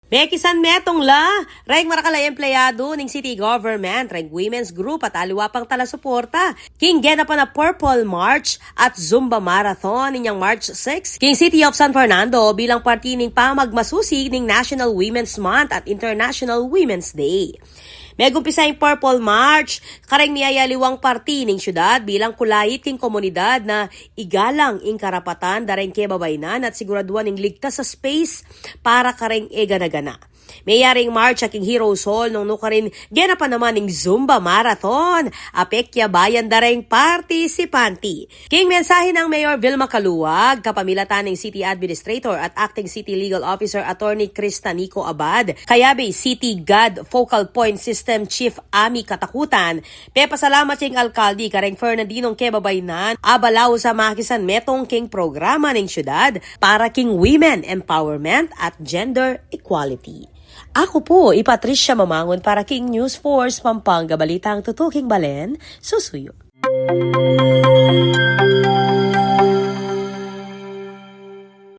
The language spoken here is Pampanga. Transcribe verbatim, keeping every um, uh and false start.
Mekisan metung la reng marakal a empleyadu ning city government, reng women's group at aliwa pang talasuporta king genapan a Purple March at Zumba Marathon inyang March six king City of San Fernando bilang parti ning pamagmasusi ning National Women's Month at International Women's Day. Megumpisa ing Purple March kareng miyayaliwang parti ning syudad bilang kulait king komunidad na igalang ing karapatan da reng kebabainan at siguraduan ing ligtas a space para kareng e gana-gana. Meyari ing march a king Heroes Hall nung nukarin genapan naman ing Zumba Marathon a pekyabayan da reng partisipanti. King mensahe nang Mayor Vilma Caluag, kapamilatan ning City Administrator at Acting City Legal Officer Attorney Cristanico Abad, kayabe City GAD Focal Point System Chief Ami Katakutan, pepasalamat ya ing alkalde kareng Fernandinong kebabainan a balaus a makisan metung king programa ning syudad para king women empowerment at gender equality. Aku pu i Patricia Mamangun para king News Force Pampanga, balitang tutuking balen, susuyu.